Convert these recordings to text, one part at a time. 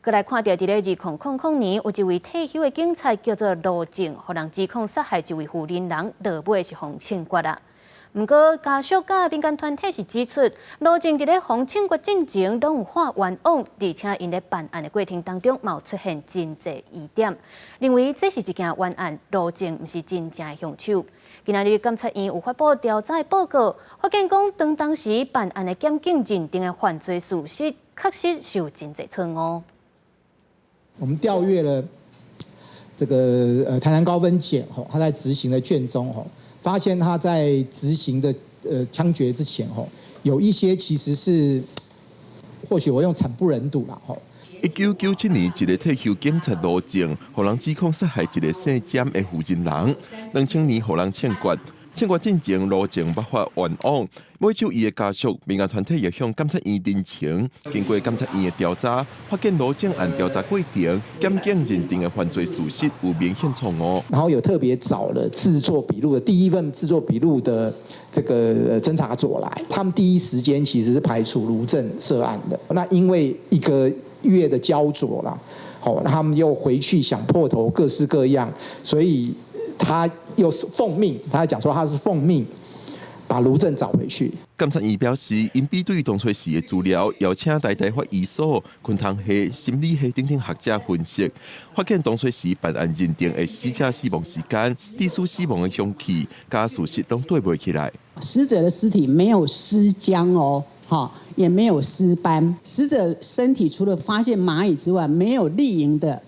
閣來看著佇咧2000年，有一位退休的警察叫做盧正，予人指控殺害一位婦人人，落尾是予槍決啦。毋過家屬佮民間團體是指出，盧正佇咧予槍決進前攏有喊冤枉，而且𪜶咧辦案的過程當中，嘛有出現真濟疑點，認為這是一件冤案，盧正毋是真正的兇手。今仔日檢察院有發布調查的報告，發現講當當時辦案的檢警認定的犯罪事實，確實是有真濟錯誤。我們調閱了這個台南高分檢吼，他在執行的卷宗吼，發現他在執行的槍決之前吼，有一些其實是或許我用慘不忍睹啦吼。1997年，一个退休警察盧正，予人指控殺害一个姓詹的婦人人。2000年，予人槍決。槍決進前，盧正捌發冤枉。尾手伊的家屬、民間團體也向檢察院陳情。經過檢察院的調查，發現盧正案調查過程，檢警認定的犯罪事實有明顯錯誤。然後有特別找了製作筆錄的第一份製作筆錄的這個偵查組來，他們第一時間其實是排除盧正涉案的。那因為一個月的焦灼啦，好，那他們又回去想破頭，各式各樣，所以他又是奉命，他講說他是奉命把盧正找回去。檢察院表示，𪜶比對當初時的資料，邀請台大法醫所、昆蟲系、心理系等等學者分析，發現當初時辦案認定的死者死亡時間、致使死亡的兇器，佮事實攏對袂起來。死者的屍體沒有屍僵哦。哈，也沒有屍斑。死者身體除了發現螞蟻之外，沒有蠵蠅的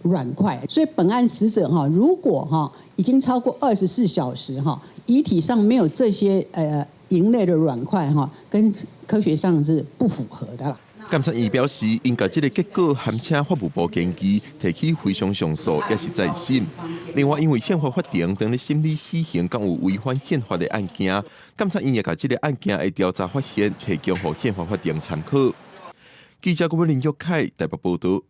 卵塊。所以本案死者哈，如果哈已經超過24小時哈，遺體上沒有這些蠅類的卵塊哈，跟科學上是不符合的啦。檢察院表示，𪜶共這个結果函請法務部研議，提起非常上訴，抑是再審。另外，因為憲法法庭當咧審理死刑敢有違反憲法的案件，檢察院也共這个案件的調查發現提供予憲法法庭參考。記者郭林玉凱台北報導。